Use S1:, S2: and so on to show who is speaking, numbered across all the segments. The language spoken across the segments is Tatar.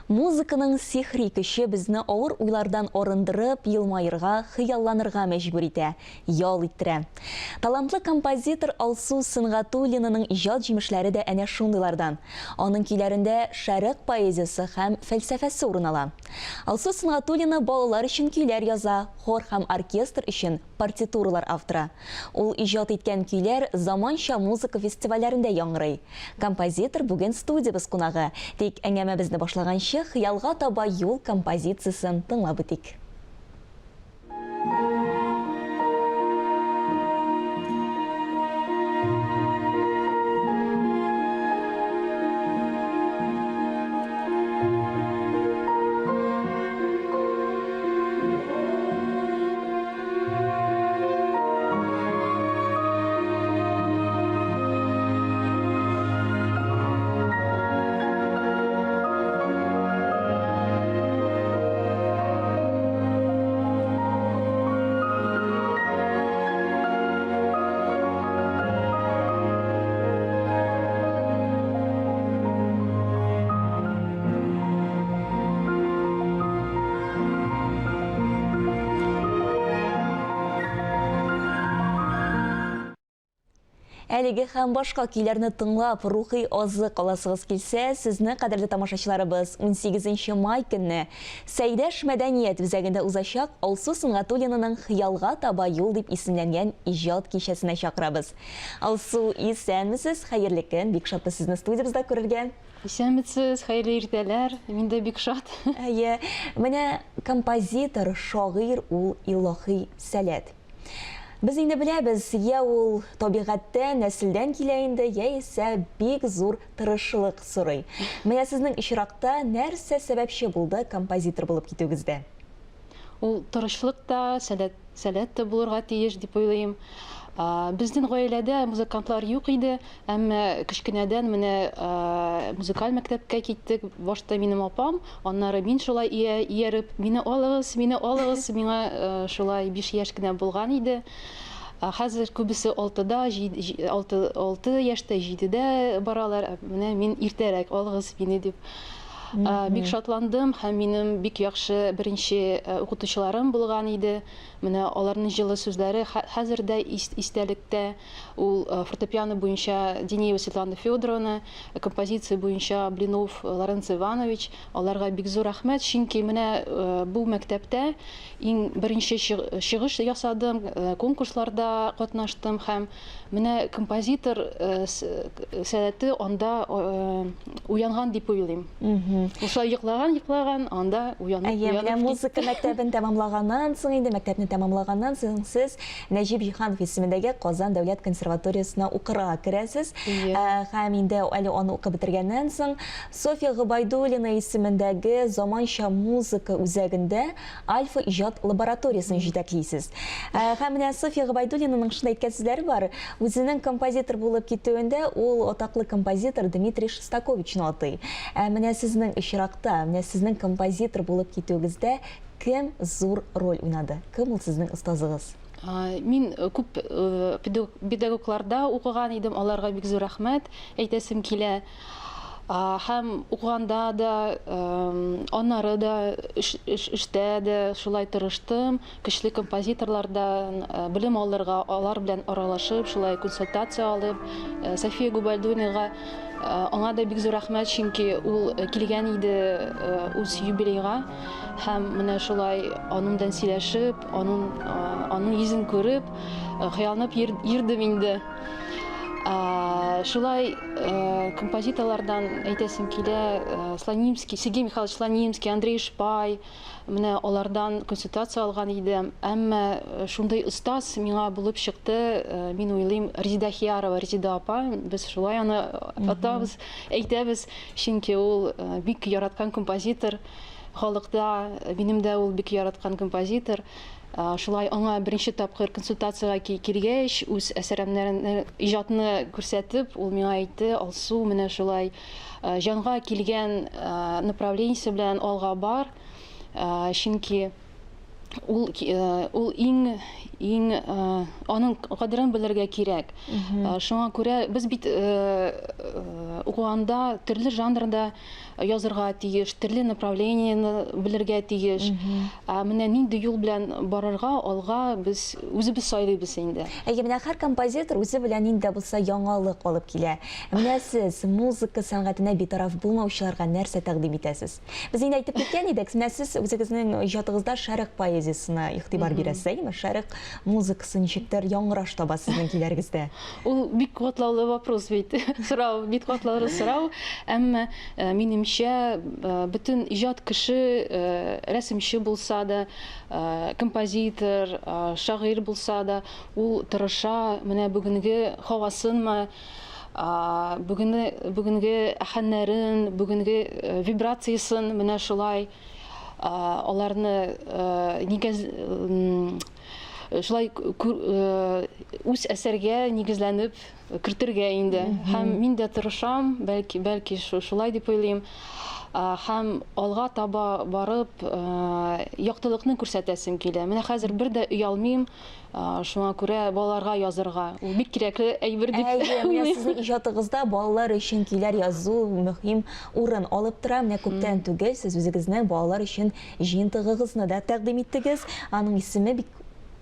S1: Музыканың сихри көче безне авыр уйлардан арындырып, елмаерга, хыялланырга мәҗбүр итә, ял иттерә. Талантлы композитор Алсу Сөнгатуллинаның иҗат җимешләре дә әнә шундыйлардан. Аның көйләрендә шәрык поэзиясе һәм фәлсәфәсе урын ала. Алсу Сөнгатуллина балалар өчен көйләр яза, хор һәм оркестр өчен партитуралар авторы. Ул иҗат иткән көйләр заманча музыка фестивальләрендә яңгырый. Композитор бүген студиябез кунагы. Тик әңгәмәбезне башлаганчы, Хыялга таба юл композициясен тыңлап үтик. Әлеге һәм башка көйләрне тыңлап, рухи азык аласыгыз килсә, сезне, кадерле тамашачыларыбыз, 18 май көнне Сәйдәш мәдәният үзәгендә узачак Алсу Сөнгатуллинаның Хыялга таба юл дип исемләнгән иҗат кичәсенә чакырабыз. Алсу, исәнмесез, хәерле көн, бик шатбыз сезне студиябездә күрергә.
S2: Исәнмесез, хәерле иртәләр. Мин дә бик шат.
S1: Әйе, менә композитор, шагыйрь ул илаһи сәләт. Без инде беләбез, я ул табигатьтән, нәселдән килә инде, яисә бик зур тырышлык сорый. Менә сезнең очракта нәрсә сәбәпче булды композитор булып китүегездә?
S2: Ул тырышлык та, сәләт, сәләт тә булырга тиеш дип уйлыйм. Безнең гаиләдә музыкантлар юк иде, әмма кечкенәдән менә музыкаль мәктәпкә киттек. Башта минем апам, аннары мин шулай ияреп, мине алыгыз, мине алыгыз, миңа шулай 5 яшь кенә булган иде. Хәзер күбесе алтыда, алты яшьтә, җидедә баралар. Менә мин иртәрәк алыгыз мине дип. Бик шатландым һәм минем бик яхшы беренче укытучыларым булган иде. Менә аларның җылы сүзләре хәзер дә истәлектә. Ул фортепиано буенча Денеева Светлана Федоровна, композиция буенча Блинов Лоренцо Иванович. Аларга бик зур рәхмәт, чөнки менә бу мәктәптә иң беренче чыгыш ясадым, конкурсларда катнаштым һәм Менә композитор сәләте анда уянган дип уйлыйм. Шулай йоклаган, йоклаган, анда уянып,
S1: Әйе, менә музыка мәктәбен тәмамлаганнан соң инде, мәктәпне тәмамлаганнан соң сез Нәҗип Җиһанов исемендәге Казан дәүләт консерваториясенә укырга керәсез. Һәм инде әле аны укып бетергәннән соң Софья Гобәйдуллина исемендәге заманча музыка үзәгендә Альфа иҗат лабораториясен җитәклисез. Һәм менә Софья Гобәйдуллинаның шунда әйткән сүзләре бар. Үзенең композитор булып китүендә ул атаклы композитор Дмитрий Шостаковичны атый. Ә менә сезнең очракта, менә сезнең композитор булып китүегездә кем зур роль уйнады? Кем ул сезнең остазыгыз?
S2: Мин күп педагогларда укыган идем, аларга бик зур рәхмәт әйтәсем килә. Һәм укыганда да, аннары да эштә дә шулай тырыштым. Көчле композиторлардан белем алырга, алар белән аралашып, шулай консультация алып, София Губайдуллинага аңа да бик зур рәхмәт, чөнки ул килгән иде үз юбилейга һәм менә шулай аның белән сөйләшеп, аның аның йөзен күреп, хыялланып йөрдем инде. Шулай композиторлардан әйтәсем килә, Слонимский, Сергей Михайлович Слонимский, Андрей Шпай, менә алардан консультация алган идем. Әмма шундый остаз миңа булып чыкты, мин уйлыйм, Резида Хиярова, Резида апа, без шулай аны атабыз, әйтәбез, чөнки ул бик яраткан композитор халыкта, минем дә ул бик яраткан композитор. Шулай аңа беренче тапкыр консультациягә килгәч, үз әсәремнәрен, иҗатны күрсәтеп, ул миңа әйтте, Алсу, менә шулай җанга килгән направлениесе белән алга бар, чөнки ул ул иң иң аның кадерен белергә кирәк. Шуңа күрә без бит укыганда төрле жанрда язырга тиеш, төрле направлениене белергә тиеш. Ә менә нинди юл белән барырга, алга без үзебез сайлыйбыз инде.
S1: Әйе, менә һәр композитор үзе белән нинди дә булса яңалык алып килә. Менә сез музыка сәнгатенә битараф булмаучыларга нәрсә тәкъдим итәсез? Без инде әйтеп киткән идек, менә сез үзегезнең иҗатыгызда шәрык поэзиясенә игътибар бирәсез, әйеме? Шәрык музыкасы ничектер яңгыраш таба сезнең көйләрегездә.
S2: Ул бик катлаулы вопрос бит, сорау, бик катлаулы сорау. Әмма, минемчә, бөтен иҗат кеше, рәсемче булса да, композитор, шагыйрь булса да, ул тырыша менә бүгенге һавасынмы, бүгенге, бүгенге әхәннәрен, бүгенге вибрациясен менә шулай аларны нигез шулай үз әсәргә нигезләнеп кертергә инде. Һәм мин дә тырышам, бәлки, бәлки шулай дип уйлыйм. Һәм алга таба барып, яктылыкны күрсәтәсем килә. Менә хәзер бер дә оялмыйм, шуңа күрә балаларга язырга. Ул бик кирәкле әйбер дип
S1: Әйе, менә сезнең иҗатыгызда балалар өчен көйләр язу мөһим урын алып тора. Менә күптән түгел сез үзегезнең балалар өчен җыентыгыгызны да тәкъдим иттегез. Аның исеме бик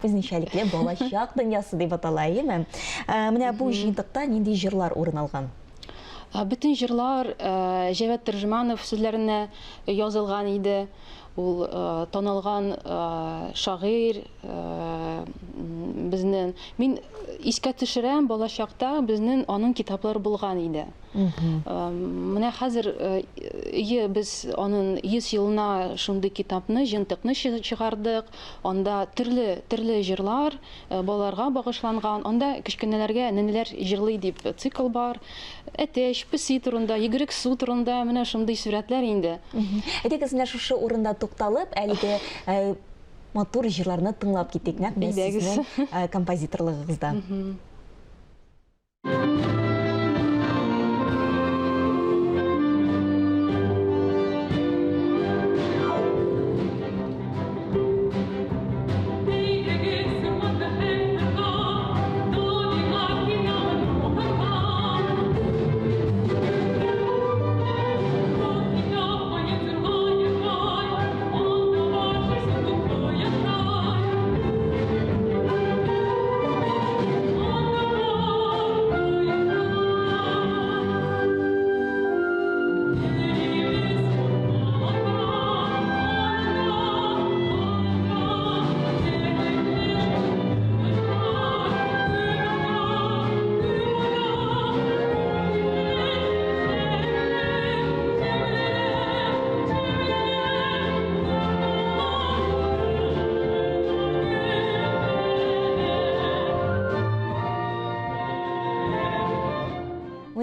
S1: үзенчәлекле Балачак дөньясы дип атала, әйеме? Менә бу җыентыкта нинди җырлар урын алган?
S2: Бөтен җырлар Җәвәт Тәрҗеманов сүзләренә язылган иде. Ул танылган шагыйрь безнең. Мин искә төшерәм, балачакта безнең аның китаплары булган иде. Менә хәзер ие без аның 100 елына шундый китапны, җыентыкны чыгардык. Анда төрле төрле җырлар балаларга багышланган. Анда кечкенәләргә нәниләр җырлый дип цикл бар. Әтәч, песи турында, йөгерек су турында менә шундый сурәтләр инде.
S1: Әйдәгез, менә шушы урында тукталып, әлеге матур җырларны тыңлап китик, нәкъ менә сезнең композиторлыгыгызда.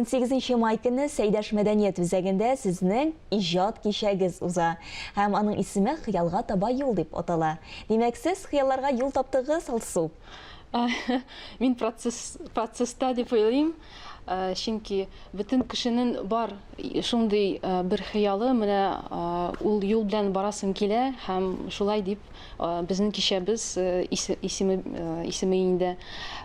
S1: 18 май көне Сәйдәш мәдәният үзәгендә сезнең иҗат кичәгез уза. Һәм аның исеме Хыялга таба юл дип атала. Димәк, сез хыялларга юл таптыгыз, Алсу?
S2: Мин процесс, процесста дип уйлыйм. Чөнки бөтен кешенең бар шундый бер хыялы, менә ул юл белән барасым килә һәм шулай дип Безнең кичәбез исеме, исеме инде.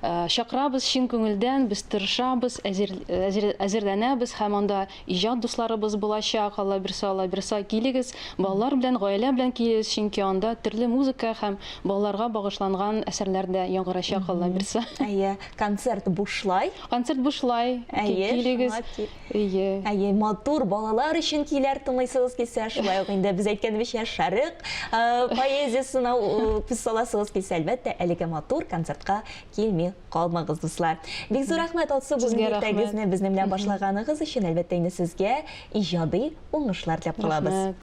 S2: Чакырабыз чын күңелдән, без тырышабыз, әзер, әзер, әзерләнәбез һәм анда иҗат дусларыбыз булачак, Алла бирса, Алла бирса, килегез, балалар белән, гаилә белән килегез, чөнки анда төрле музыка һәм балаларга багышланган әсәрләр дә яңгырачак, Алла бирса.
S1: Әйе, концерт бушлай.
S2: Концерт бушлай,
S1: Әйе,
S2: килегез.
S1: шуңа
S2: Әйе.
S1: Әйе, матур балалар өчен көйләр тыңлыйсыгыз килсә, шулай ук инде без әйткәнебезчә шәрык поэзиясенә күз саласыгыз килсә, әлбәттә, әлеге матур концертка килми калмагыз, дуслар. Бик зур рәхмәт, Алсу,
S2: Сезгә
S1: бүгенге
S2: рәхмәт.
S1: иртәгезне безнең белән башлаганыгыз өчен. Әлбәттә, инде сезгә иҗади уңышлар теләп калабыз.
S2: Рәхмәт.